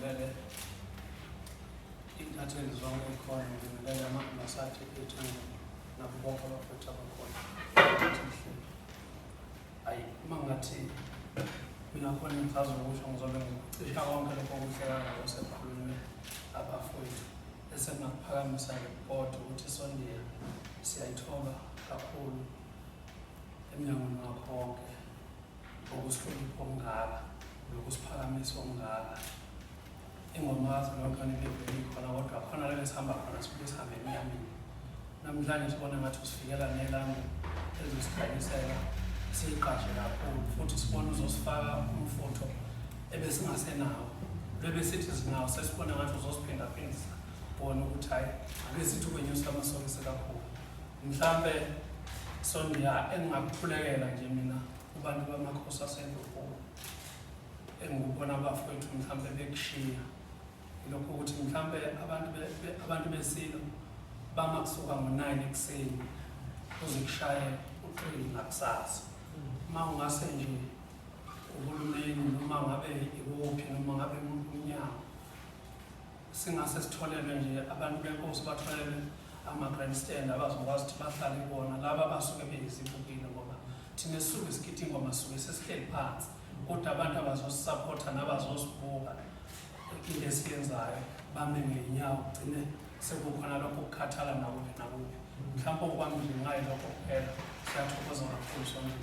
Ngibingelele iy'ntatheli zonke ey'khona, ngibingelele ama-ambasadi ethu nabo bonke abafowethu abakhona. Hhayi, uma ngathi mina khona engisazokusho ngizobe ngicisha konke lokho okuhle kangako sekukhulunywe abafowethu. Esengingakuphakamisa nje kodwa ukuthi sondiya siyayithoba kakhulu emnyangweni wakho wonke ngokusihlonipha okungaka nokusiphakamisa okungaka. Ingoma kazwelonke yona ibivele ikhona kodwa khona la besihamba khona sibuye sihambe emnyameni. Namhlanje sibona ngathi usifikela nelambu ezosikhanyisela siyiqashe kakhulu futhi sibona uzosifaka umfutho ebesingasenawo bebesithi sinawo sesibona ngathi uzosiphindaphindisa bona ukuthi hhayi ake sithi ukwenyusa amasokisi kakhulu mhlampe sondiya engingakukhulekela nje mina kubantu bamakhosi asendlunkulu engikubona abafowethu mhlampe bekushiya lokho ukuthi mhlampe abantu abantu besilo bama kusuka ngo-9 ekuseni kuze kushaye u-3 ngakusasa. Uma ungase nje uhulumeni noma ngabe ikuphi noma ngabe umnyango singase sitholelwe nje abantu benkosi batholelwe ama-grandstand abazokwazi ukuthi bahlale kuwona laba abasuke beyizibukile ngoba thina sisuke sigida ingoma sisuke sesihleli phansi kodwa abantu abazosisaphotha nabazosibuka into esiyenzayo bame ngey'nyawo kugcine sekukhona lokho kukhathala nakuphi nakuphi mhlawumpe okwami nje ngayo lokho kuphela. Siyathokoza kakhulu sonke.